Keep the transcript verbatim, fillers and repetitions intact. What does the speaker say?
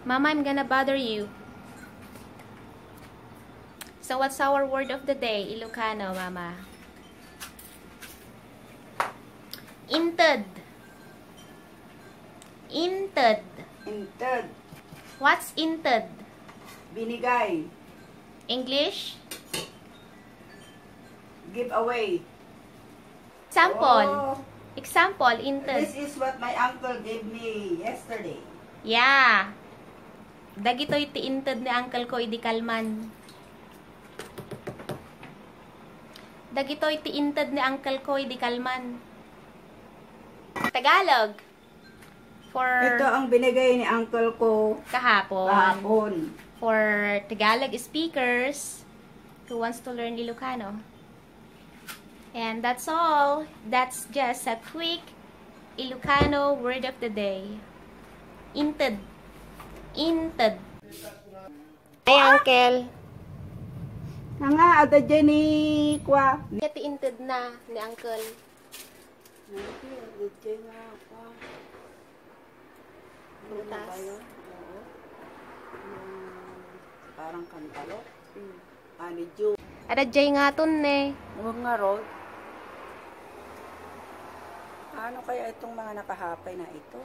Mama, I'm gonna bother you. So what's our word of the day, Ilocano, Mama? Inted. Inted. Inted. What's inted? Binigay. English? Give away. Example. Oh. Example, inted. This is what my uncle gave me yesterday. Yeah. Dagitoy ti inted ni uncle ko idi kalman. Dagitoy ti inted ni uncle ko idi kalman. Tagalog. For Ito ang binigay ni uncle ko kahapon. Kahapon. For Tagalog speakers who wants to learn Ilocano. And that's all. That's just a quick Ilocano word of the day. Inted. Inted. Ay, uncle. Nga, ada dyan ni kwa. Kaya ti inted na ni uncle. Ano ti, ada dyan nga kwa. Ano ba Butas. Yun? Oo. Yung parang kantalo. Mm. Ani, June. Ada jay nga ton ne. Huwag nga, Rod. Ano kaya itong mga nakahapay na ito?